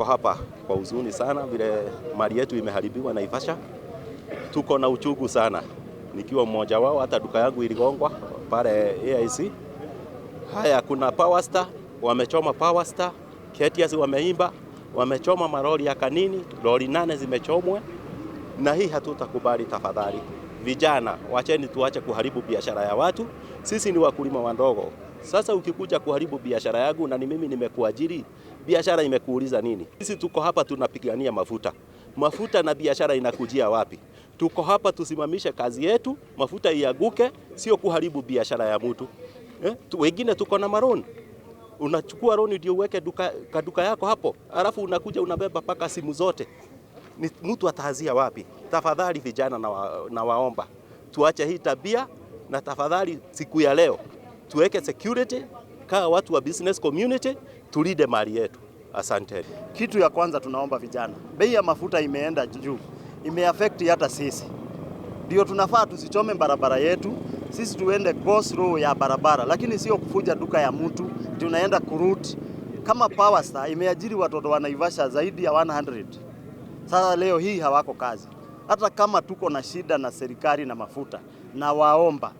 Tuko hapa kwa huzuni sana vile mali yetu imeharibiwa Naivasha. Tuko na uchungu sana, nikiwa mmoja wao. Hata duka yangu iligongwa pale AIC. Haya, kuna Power Star wamechoma Power Star, Ketias wameimba, wamechoma maroli ya Kanini, lori 8 zimechomwa, na hii hatutakubali. Tafadhali vijana, wacheni tuache kuharibu biashara ya watu. Sisi ni wakulima wadogo. Sasa ukikuja kuharibu biashara yangu na ni mimi nimekuajiri, biashara imekuuliza nini? Sisi tuko hapa tunapigania mafuta, mafuta na biashara inakujia wapi? Tuko hapa tusimamishe kazi yetu, mafuta iaguke, sio kuharibu biashara ya mtu. Wengine tuko na maloan, unachukua loan ndio uweke duka, kaduka yako hapo, alafu unakuja unabeba paka simu zote. Ni mtu ataanzia wapi? Tafadhali vijana na waomba tuache hii tabia, na tafadhali siku ya leo tuweke security kama watu wa business community, tulinde mali yetu. Asante. Kitu ya kwanza tunaomba vijana, bei ya mafuta imeenda juu, imeaffect hata sisi, ndio tunafaa tusichome barabara yetu, sisi tuende go slow ya barabara, lakini sio kufuja duka ya mtu, tunaenda kuloot. Kama Power Star imeajiri watoto wa Naivasha zaidi ya 100. Sasa leo hii hawako kazi. Hata kama tuko na shida na serikali na mafuta, na waomba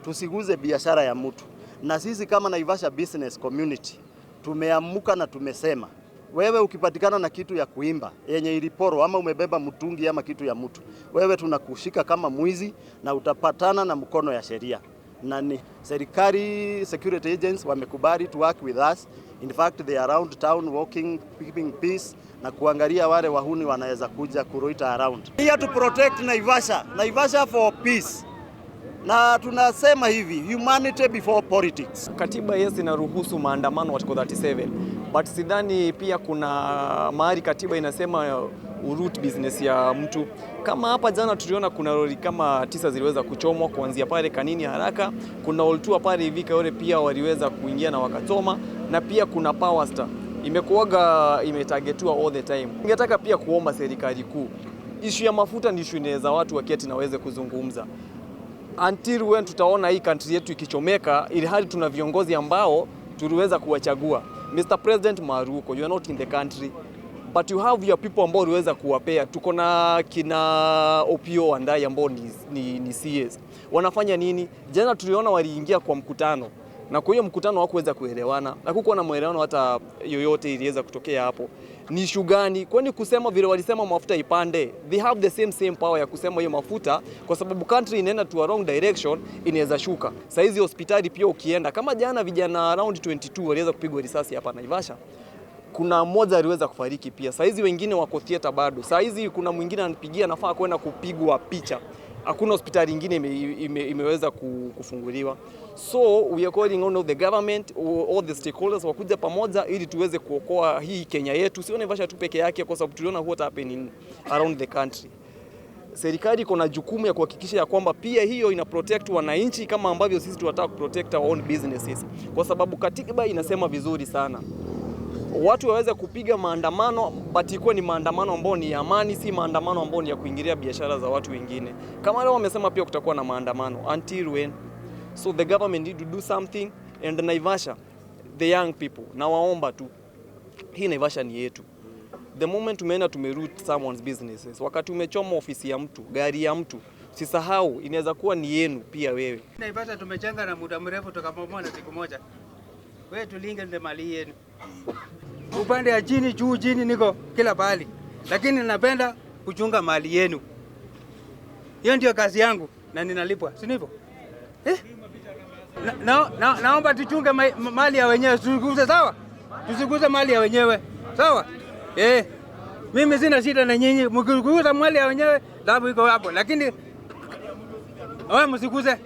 tusiguze biashara ya mtu. Na sisi kama Naivasha Business Community tumeamuka na tumesema, wewe ukipatikana na kitu ya kuiba yenye iliporwa ama umebeba mtungi ama kitu ya mtu, wewe tunakushika kama mwizi na utapatana na mkono ya sheria. Na ni serikali security agents wamekubali to work with us. In fact, they are around town walking, keeping peace na kuangalia wale wahuni wanaweza kuja kuloiter around. Here to protect Naivasha, Naivasha for peace. Na tunasema hivi, humanity before politics. Katiba, yes, inaruhusu maandamano article 37, but sidhani pia kuna mahali katiba inasema uloot business ya mtu. Kama hapa jana tuliona kuna lori kama 9 ziliweza kuchomwa kuanzia pale Kanini haraka. Kuna Oltua pale hivi Kayole pia waliweza kuingia na wakachoma, na pia kuna Power Star imekuwaga imetargetiwa all the time. Ningetaka pia kuomba serikali kuu, issue ya mafuta ni issue inaweza watu waketi na waweze kuzungumza. Until when tutaona hii country yetu ikichomeka, ili hali tuna viongozi ambao tuliweza kuwachagua? Mr. President Maruko, you are not in the country, but you have your people ambao uliweza kuwapea. Tuko na kina Opiyo Wandayi ambao ni CS. Wanafanya nini? Jana tuliona waliingia kwa mkutano na kwa hiyo mkutano hawakuweza kuelewana, hakukuwa na mwelewano hata yoyote iliweza kutokea hapo. Ni issue gani? Kwani kusema vile walisema mafuta ipande, they have the same same power ya kusema hiyo mafuta, kwa sababu country inaenda to a wrong direction, inaweza shuka. Saa hizi hospitali pia ukienda, kama jana vijana around 22 waliweza kupigwa risasi hapa Naivasha, kuna mmoja aliweza kufariki pia. Saa hizi wengine wako theater bado. Saa hizi kuna mwingine ananipigia anafaa kwenda kupigwa picha. Hakuna hospitali ingine imeweza kufunguliwa. So we are calling on the government, all the stakeholders wakuja pamoja ili tuweze kuokoa hii Kenya yetu, sio Naivasha tu peke yake, kwa sababu tuliona what happening around the country. Serikali iko na jukumu ya kuhakikisha ya kwamba pia hiyo ina protect wananchi kama ambavyo sisi tunataka protect our own businesses, kwa sababu katiba inasema vizuri sana watu waweze kupiga maandamano, but ikuwe ni maandamano ambayo ni ya amani, si maandamano ambayo ni ya kuingilia biashara za watu wengine. Kama leo wamesema pia kutakuwa na maandamano, until when? So the government need to do something. And Naivasha, the young people, na waomba tu, hii Naivasha ni yetu. The moment tumeenda tumeloot someone's businesses, wakati umechoma ofisi ya mtu, gari ya mtu, usisahau inaweza kuwa ni yenu pia wewe. Naivasha tumejenga na muda mrefu tukabomoa na siku moja. Wewe tulinge ndio mali yenu. Upande ya chini, juu chini, niko kila pahali, lakini napenda kuchunga mali yenu. Hiyo ndio kazi yangu na ninalipwa, si ndivyo? Eh? Na, naomba tuchunge mali ya wenyewe, tusiguze, sawa? Tusiguze mali ya wenyewe, sawa? Eh. Mimi sina shida na nyinyi, mkiguza mali ya wenyewe, dhahabu iko hapo, lakini wewe msiguze.